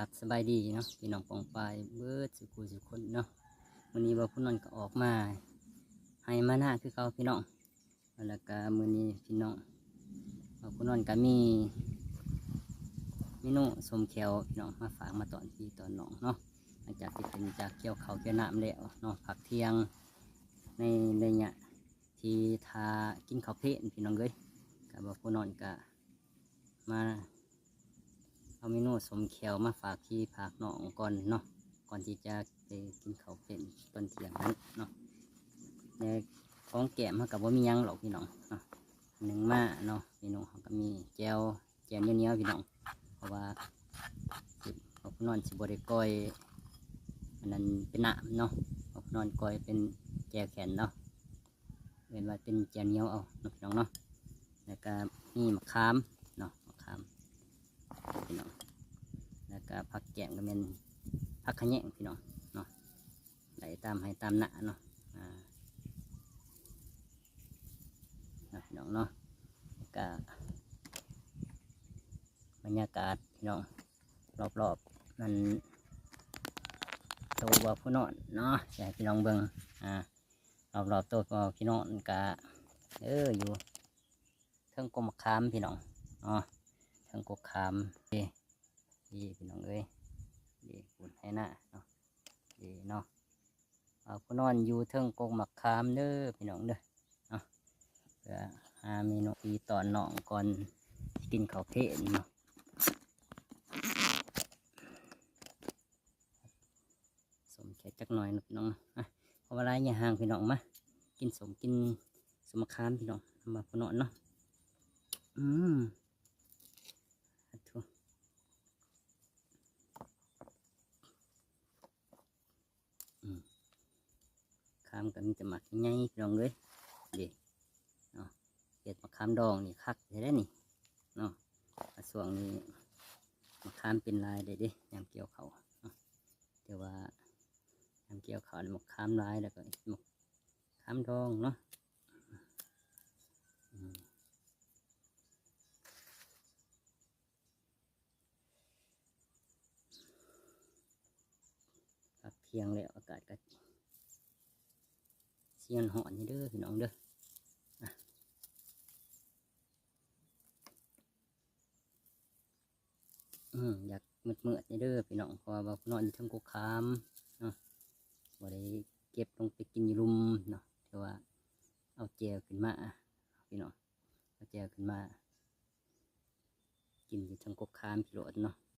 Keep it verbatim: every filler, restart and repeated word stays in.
ครับ สบายดีเนาะ พี่น้องปองปายเบิดสุขุสุคนเนาะ มื้อนี้บ่าวผู้นอนก็ออกมาไฮ่มานาคือเก่าพี่น้อง แล้วก็มื้อนี้พี่น้องบ่าวผู้นอนก็มีเมนูส้มแขวพี่น้อง มาฝากมาตอนพี่ตอนน้องเนาะ หลังจากที่เป็นจากเกี่ยวข้าวเกี่ยวน้ำแล้วเนาะ พักเที่ยงในระยะที่ท่ากินข้าวเพลนพี่น้องเอ้ย ก็บ่าวผู้นอนก็มาเอาเมนูส้มแขวมาฝากพี่ฝากน้องก่อนเนาะ ก่อนที่จะไปกินข้าวเพลนตอนเที่ยงนั้นเนาะ ในของแกมเฮาก็บ่มีหยังหรอกพี่น้องเนาะ หนึ่งมาเนาะ เมนูเฮาก็มีแจ่ว แจ่วเหนียวๆพี่น้อง เพราะว่าบ่าวผู้นอนสิบ่ได้ก้อย อันนั้นเป็นน้ำเนาะ บ่าวผู้นอนก้อยเป็นแจ่วแขนเนาะ เอิ้นว่าเป็นแจ่วเหนียวเอาเนาะพี่น้องเนาะ แล้วก็มีมะขามเนาะ มะขามพี่น้อง แล้วก็ผักแกมก็แม่นผักขะแยงพี่น้องเนาะ ได้ตามไฮ่ตามนาเนาะ อ่า เนาะพี่น้องเนาะ แล้วก็บรรยากาศพี่น้อง รอบๆ มันโตบ่าวผู้นอนเนาะ สิให้พี่น้องเบิ่ง อ่า รอบๆ โตบ่าวผู้นอนก็ เออ อยู่เทิงกกมะขามพี่น้องเนาะ เทิงกกมะขาม นี่ นี่พี่น้องเอ้ย นี่ปูนไฮ่นาเนาะ นี่เนาะ บ่าวผู้นอนอยู่เทิงกกมะขามเด้อพี่น้องเด้อ เนาะ เพื่อหาเมนูพี่ตอนน้องก่อนสิกินข้าวเพลนเนาะ ส้มแขวจักหน่อยเนาะพี่น้องเนาะ อ่ะ เพราะว่าหลายอย่าห่างพี่น้อง มากินส้ม กินส้มมะขามพี่น้อง มาพี่น้องเนาะ อืม สาธุ อืม ขามก็มีแต่หมากใหญ่ๆพี่น้องเอ้ย เด้ เนาะ เฮ็ดมะขามดองนี่คักแท้ๆนี่เนาะ ช่วงนี้มะขามเป็นหลายเด้ เด้ ยามเกี่ยวข้าวเนาะ แต่ว่ายามเกี่ยวข้าวนี่มะขามหลาย แล้วก็มะขามดองเนาะ อืม พักเที่ยงแล้ว อากาศก็สิฮ้อนๆอยู่เด้อพี่น้องเด้อ อ่ะ อืม อยากมืดๆอยู่เด้อพี่น้อง เพราะว่าบ่าวนอนอยู่เทิงกกขามเนาะ บ่ได้เก็บลงไปกินอยู่ลุ่มเนาะ แต่ว่าเอาแจ่วขึ้นมาพี่น้อง เอาแจ่วขึ้นมา กินอยู่เทิงกกขามพี่โลดเนาะ